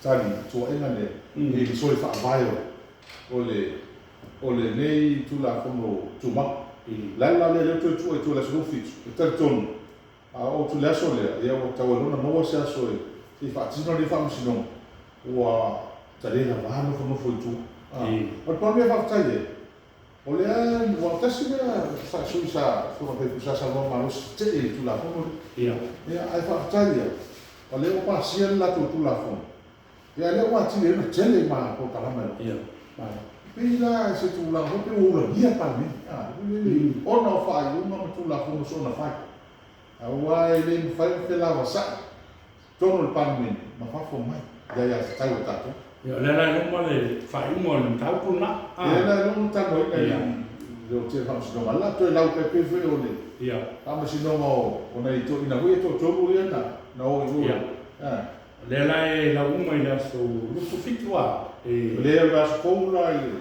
tali i tuuaiga lea i le soli faavae o le o lenei Tulafono Tumau. O le ala la lea o lea ua toe tuu ai i tua i le aso 27, e talitonu a oo atu i le aso lea, ia ua tatau ai loa ona maua se aso e se i faatino lenei faamasinoga, ua tale lava a nofonofo i tua. O le pau le mea e faafetai ai, o lea ua tasi lea sui sa afioga i le sui usufono sa saunoa malosi tetee i le Tulafono lea. Ia, ae faafetai lava, o lea ua pasia le latou Tulafono, ia lea ua atili ai ona tele ma polokalame a le E pei la se tulaga foi pei ua ulagia le Palemene, ona o faaiuga ma Tulafono soona fai, aua e le mafai ona felavasai totonu o le Palemene ma fafo mai i aiatatau a tatou. Ia, o lea la e loma le faaiuga o le mataupu lena. Lea la e loma le talanoaina i le Tele Faamasinoga, o le a toe lau tai pei foi o le Faamasinoga o nai toeaiina foi ia e toatolu ia na o i o. O lea la e lau uma i le aso 27 a e. O lea o le vaiaso fou la i le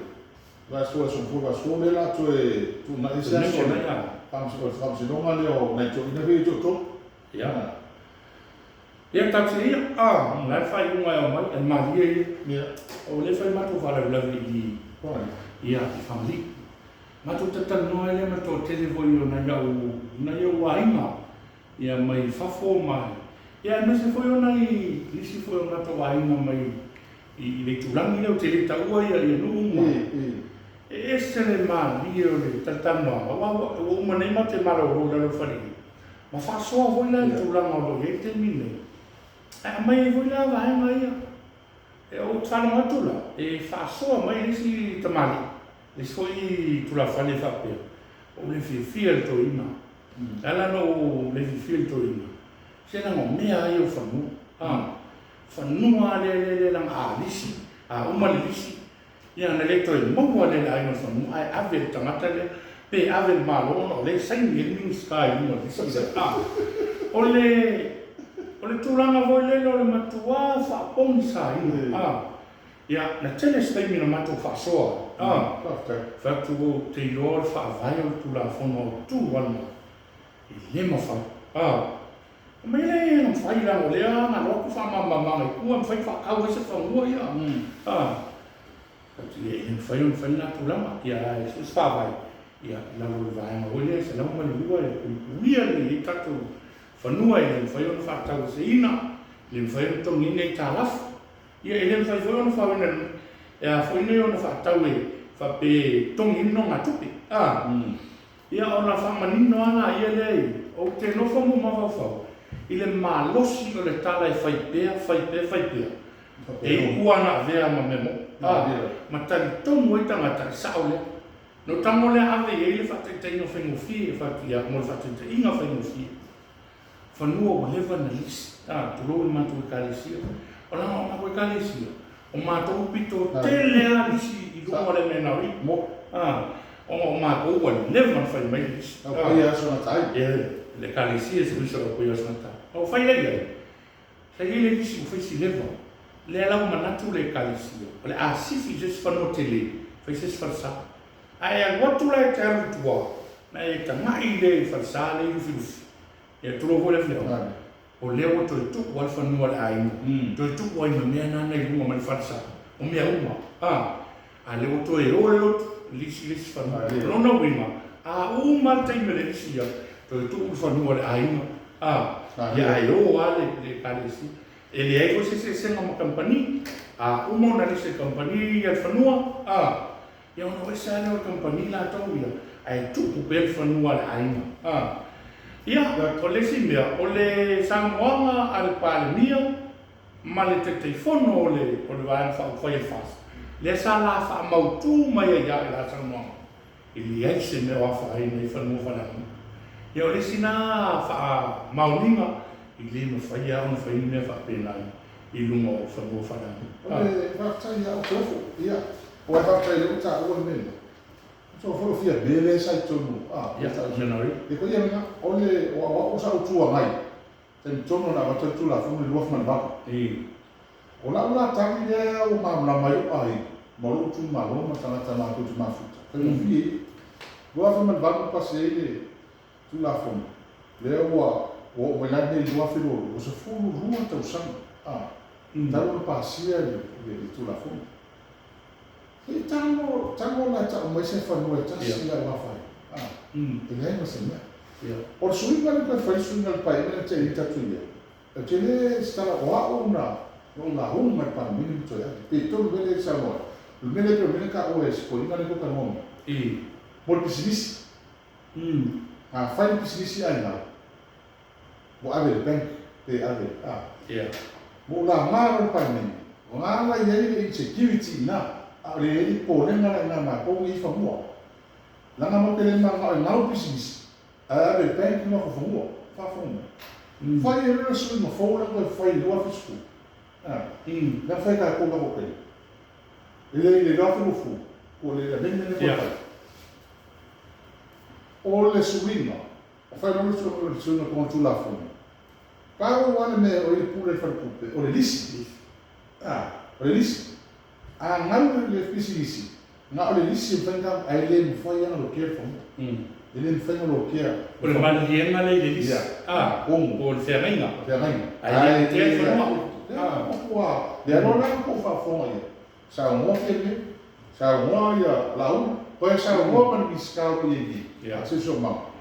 vaiaso fou aso Gafua vaiaso fou lea la toe tuunai ai se aso o le Faamasinoga lea o nai toeaiina foi ia e toatolu. Ia. Ia talosia ia, a, o le a le faaiuga e aumai, ae malie ia. Ia. O lea e fai matou faalavelave i i, Fagalii. Ia, i Fagalii. Matou talatalanoa ai lea ma le toatele foi o nai au, nai ou aiga, ia, mai fafo ma, ia aemaise foi o nai nisi foi o matou aiga mai i le itulagi lea, ou te le taua ia nuu ma, e ese le malie o le talatalanoaga, aua ua uma nei matou te malolo i lalo o le faleie, Ma faasoa foi la i le tulaga o lo o i ai le taimi lenei, ae aumai ai foi la vaega ia. E ou te faalogo atu la, e faasoa mai le isi tamalii, le isi foi tulafale e faapea, ua ou le fiafia i le toeaina. E ala ona ou le fiafia i le toeaina, se leaga o mea lava ia o fanua. A, fanua lava lea lea lea leaga a lisi, a uma le lisi, Ia ona le toe maua lea e le aiga o le fanua ae ave i le tagata lea pe ave i le Malo ona o lea e saini ai le Minisita i luga o le lisi lea. A o le o le tulaga foi lele o le matua faapogisaina a ia na tele se taimi na matou faasoa ai a fai atu ou te iloa o le faavae o le Tulafono Autu a le Malo e le mafai a Fai mai lea e mafai leaga o lea na alu atu faamalamalamaga i tua e mafai ona faatau ai se fanua ia. A, e le mafai ona fai lena tulaga. Ia ae so o se faavae ia i lalo o le vaega foi lea 102 e puipuia lelei ai tatou fanua e le mafai ona faataueseina, e le mafai ona totogiina aitalafu. Ia e le mafai foi ona faoina e a foi nei ona faatau e faapea e totogi ai le nogatupe. A. Ia ona faamanino lava laia lea i, ou te nofo ma ou mafaufau i le malosi o le tala e fai pea, fai pea, fai pea, e iu lava ina avea ma mea moni, a, ma talitonu ai tagata e sao lea. Na ou tago lea ave i ai le faataitaiga faigofie, fai atu, ia, mo le faataitaiga faigofie, Fanua ua leva na lisi, a, tulou le matou Ekalesia. O leaga o matou Ekalesia, o matou pito tele lava lisi i luga o le MNRE. A, ona o matou ua leva na fai mai le lisi. Au paia Aso Gata ai. Ia, le Ekalesia se lisi o le Au Paia Aso Gata ai. Na ou fai lea i ai, sa i ai le lisi ua fai si leva. Lea la ua manatu le Ekalesia, o le a sifi i se isi fanua tele, fai se isi falesa. A e alu atu la e te alu i tua, na e tagai lea i le falesa lea e lufilufi, ia tulou foi le afioaga, o lea ua toe tuu lava le fanua i le aiga, toe tuu ai ma mea na na i luga mai le falesa, o mea uma, a, a lea ua toe o le lotu, lisi le isi fanua. O lona uiga, a uma lava le taimi o le lisi ia, toe tuu le fanua i le aiga, a, ia ae o lava le Ekalesia. E leai foi se eseesega ma kamupani, a uma ona lisi e le kamupani ia le fanua, a, Ia ona o ese lava lea o le kamupani latou ia, ae tuu pea le fanua a le aiga. A. Ia, o le isi mea, o le saunoaga a le Palemia ma le Taitaifono o le o le Vaega Faaupufai a le FAST, lea sa la faamautu mai ai lava i la saunoaga, e leai se mea o afaina ai fanua faaleaganuu. Ia o le isi lena faamaoniga, e le mafai lava ona fai ni mea faapena i luga o fanua faaleaganuu. O le faafetai ia Oteofo, ia, aua e faafetai o lea ua taua le mea lea. Masalo foi o Fiame lea sa i totonu, a, Ia, lea ta, e koia lena, o le, o au sa ou Itu Agai, taimi tonu na avatu ai le Tulafono i le 2008. O lau la tali lea ua malamalama ai lou aiga ma lou itumalo ma tagata matou te mafuta, faigofie ia. 2008 na pasi ai le Tulafono, lea ua oo mai la lenei 2022, ua 12 tausaga. A. Talu ona pasia le Tulafono. Se i tago, tago la tau mai se fanua e tasi ia ua fai. Ah, e leai ma se mea. O le suiga lea toe fai suiga le paeaiga lea te ita atu ia. E te le setala o au na o lauga mai le Palemene ma toe ave. Pe tonu mea lea e saunoa ai. O le mea lea pei o le mea lea taua e si toeaina lea tou talanoa mai. Mo le pisinisi. A fai le pisinisi ai lau, ua ave i le bank pe ave a. Mo ou laga loa le Palemene, o na la i ai le insecurity i ina, a o le i ai le popolega la i ina matou nei i fanua. Leaga matou te le mananao e gau le pisinisi, ae ave i le bank le matou fanua. Faafofoga mai. Fai ai loa le suiga fou lea na toe fai i le 2010. A. Lea na fai e tatou matou taimi. I le 2020, po o le amendment lea na toe fai. O le suiga, o fai loa le suiga o le Tulafono, pau lava le mea o i le pule a le faletupe, o le lisi. A, o le lisi. A gau le pisinisi, na o le lisi e mafai ona gau, ae le mafai lava ona lokea le fanua. E le mafai ona lokea. O le maliliega lea i le lisi. A, po o le feagaiga. Feagaiga. Ae le lokea le fanua. A, lea loa la ua ou faafofoga i ai. Saunoa Fiame, saunoa ia Laauli, toe saunoa ma le Minisita o lo o i ai nei, a Siosiomaga.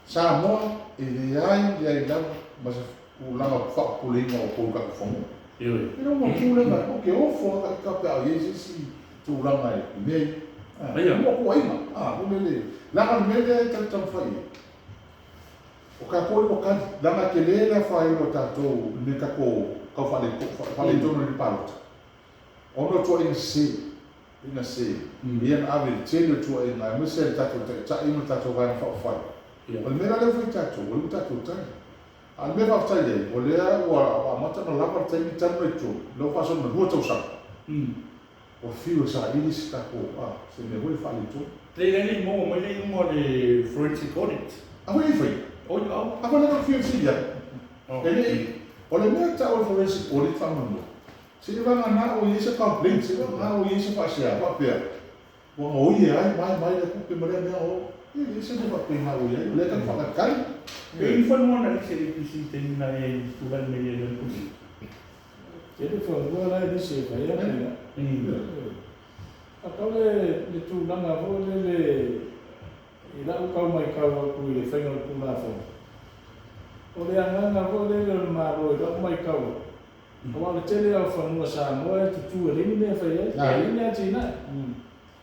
Samoa, e leai leai lava ma se tulaga faapopoleina o tou tatou fanua. Ioe. E le o mautu lea mea, ou te ofo lava ita pe a o i ai se isi tulaga i mea ia. Aia. Ua tuuaiga, a, ua lele, leaga o le mea lea e taumafai i ai. O tatou lea ua tali, leaga e tele le afaina o tatou i mea tatou tau faaletonu i le palota. Ona o tuuaiga sese, ina se, ia na ave i le tele o tuuaiga aemaise le tatou Taitai ma le tatou Vaega Faaupufai. O le mea la lea ua fai tatou, ua leva ona tatou tali. A o le mea faafetai ai, o lea ua amata ona lava le taimi talu mai totonu, lea ua faasolo ina 2 tausaga. Ua fiu e saili se tatou, a, se mea foi lea faaletonu. Lea la e le i maua mai le iuga o le forensic audit. A foi e i faia? Oi, au. A foi lea na fiu e fesili atu. E le i, o le mea e tau o le forensic audit faamolemole, Seiavagana ua i ai se complaint, seiavagana ua i ai se faasea faapea, ua gaoia ai mai mai lea tupe ma lea mea o, e leai se mea faapena ua i ai, o lea tatou faatalitali. E i fanua na lisi e le APC i taimi na e tulai mai ai le Pusi. Tele fanua la e lisi e fai atu ia. Atau le le tulaga foi lele i lau tau maitau atu i le faiga o le Tulafono, o le agaga foi lele o le Malo i lau maitau atu, Aua o le tele lava o fanua Samoa e tutu e leai ni mea e fai ai, e leai ni atinae.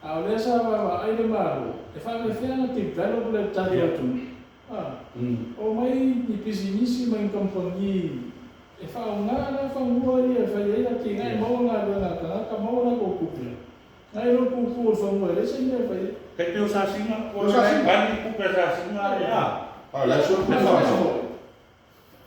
A o lea sa vaavaai le Malo, e faapefea ona develop le tali atu, omai ni pisinisi ma ni kamupani e faaaoga la fanua ia e fai ai atinae, maua galuega a tagata, maua latou tupe, nai lo le tutu o le fanua e leai se mea e fai ai. Tai pei o Sasina, o la e kali tupe a Sasina ea. A o la e sue le tupe.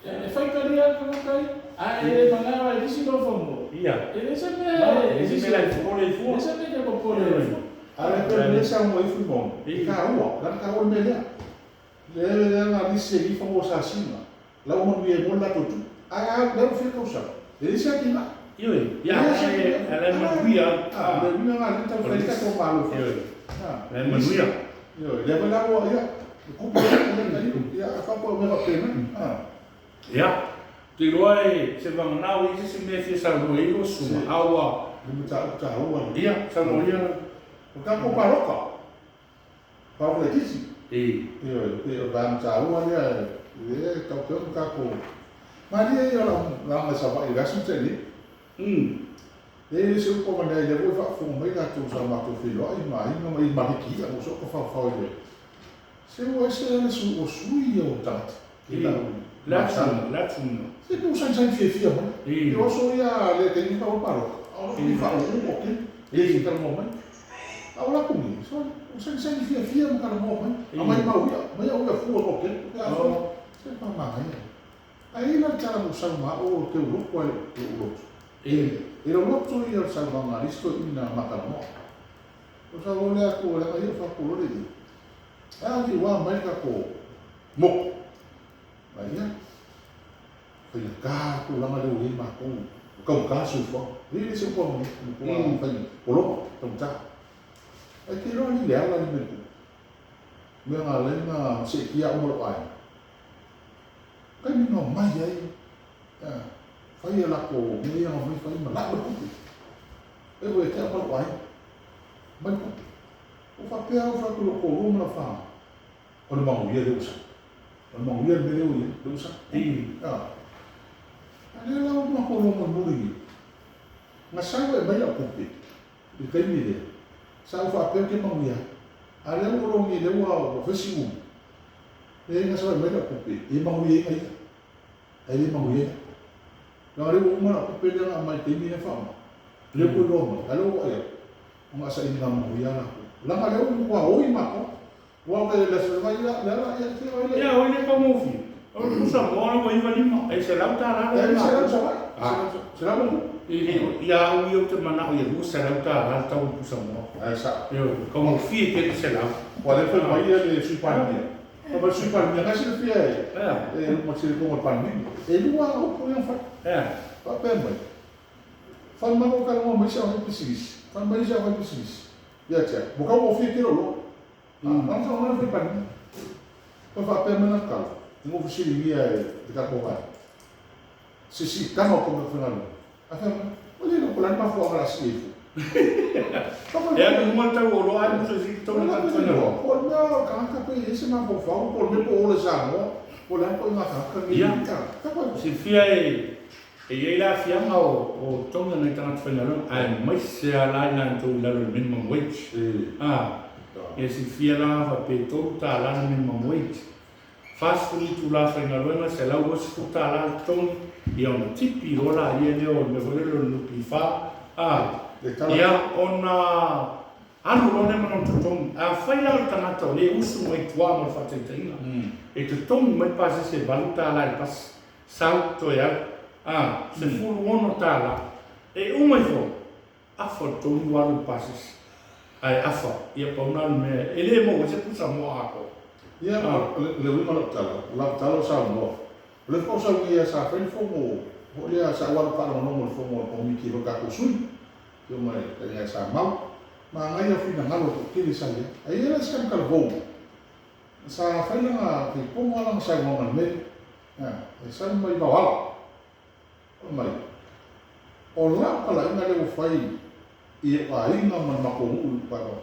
E faitalia le tagata ia, ae e le manao e lisi lou fanua. E leai se mea e E leai se mea e popole ai fua. E leai se mea e te popole ai fua. A o le mea lea e saunoa ai Fuimaono, e taua, leaga taua le mea lea. Lea lea na lisi e fanua sasina, la ua manuia ai mo le latou tupe. Ae a lea ua fia tausaga, e leai se atinae. Ioe, ia, ae la e manuia. A, o le uiga lena lea e taumafai ai le tatou Malo e fai. Ioe, la e manuia. Ioe, lea foi la ua, ia, kupu ia, ia, faapea o mea faapena. A. Ia, ou te iloa e se vagana ua i ai se isi mea e fia saunoa i ai lau susuga, a ua. Le mataupu taua. Ia, saunoa ia. O tatou palota, palota laitiiti. E. Ioe, pei o le vaega taua lea, lea e tau pea ona tatou. Malie ia o lau lauga i Savaii i le aso na tea nei. E le se upu avane ai lea foi faafofoga mai latou sa matou feiloai ma aiga ma i maliki ia mo soka faofao i le se ua ese la le su o sui ia o tagata i lau matau se pe ua sainisaini fiafia mai e oso ia le taimi fa ua palota a o lou faauu o ke e se talanoa mai a o latou nei so ua sainisaini fiafia ma talanoa mai a mai mau ia mai au ia fua o ke a se pa manaia. Ae i ai la le tala mo saunoa au o teu loto ai lou loto. E lou loto ia o le saunoaga a le isi toeaina matalanoa. O sau lea atu o leaga ia o faapulole ia. A li ua mai le tatou moku. A ia, faigata tulaga lea ua i ai matou, ua taugata le soifuaga. E le se upu a matua fai pologa, taugata. Ae te iloa alii le ala le mea le tupu. Mea na ala ai ona seetia au ma lou aiga. Taimi na omai ai, Fai a latou mea ia na omai fai ma lau le tupe. E ua ia te au ma lou aiga. Aumai le tupe. Ua faapea au fai atu i lou toalua ma lau fanau, o le manuia lea ua sau. O le manuia le mea lea ua i ai, lea ua sau. A lea la ua matou iloa mulimuli nei, na sau e aumai lau tupe i le taimi lea, sa ou faapea ou te manuia ai. A lea ua iloa nei lea ua fai si umi, leai na sau e aumai lau tupe, e manuia ai na ia. Ae le manuia ai au. Leaga o lea ua uma lau tupe lea na aumai i le taimi lea faaaoga, lea ua iloa mai, a o lea ua vaai atu, ua na o sailiga manuia lava latou. Leaga o lea ua matua oi matou. Aua o le aso vai la, le ala ia te vai le. Ia, oi le taugofie. O le pusa moa ua 95, e $100 le E selau Savaii. Selau ma Ia au ia ou te manao ia $200 le tau o le pusa moa. Ae sao. Ioe, taugofie tele selau. Ua le fai mai ia le Sui Palemia. Fai mai le Sui Palemia, na silafia e luma tele tonu o le Palemene. E lua upu ia na fai. Faapea mai, fai mai ua talanoa mai isi au faipisinisi, fai mai isi au faipisinisi ia te au, ua taugofie tele oloa. Na saunoa le Sui Palemia. Toe faapea mai lana tala, ina ua fesiligia e le tatou vaega, se siitaga o tonu faigaluega. Ae fai mai, ua le iloa po o le a le mafuaaga o le a sii ai fua. E alu i luga le tau o oloa ae musu e sii tonu tagata faigaluega. Po o le mea o le tagata pe i ai se mafaufau, po o le mea po o ola i Samoa, po o le a le ituaiga tagata lenei. Ia, silafia e i ai le aafiaga o togi a nai tagata faigaluega, aemaise lava la i latou i lalo o le minimum wage. Ia silafia la faapea e $3 le minimum wage. 40 itula faigaluega, $120 le totogi, ia ona tipi loa laia lea o le mea foi lele o le NPF, a, ia ona alu loa lea ma lona totogi. Afai la o le tagata o lea e usu mai tua mo le faataitaiga, e totogi mai le pasese e $8 i le pasi, sau toe alu, a, $16, e uma ifo, Afa le tonu ua alu i le pasese. Ae afa, ia pau na o le mea e le maua ai se pusa moa atoa. Ia, o le uiga o lau tala, o lau tala o saunoa. O lea faatoa ou sau nei sa fai le fono foi lea sa ou alu faalogologo i le fono a le Komiti foi a tatou sui, afioga i le Taitai ia Samau. Manaia finagalo toatele sa i ai. Ae i ai la se tamatala fou sa fai lana faitomo lava lana saunoaga i le mea lea. E sau mai Vaoala. Fai mai, O lau talaiga lea ua fai i ou aiga ma le matou nuu i Paeroa.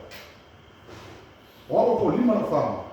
O au e toalima lau fanau.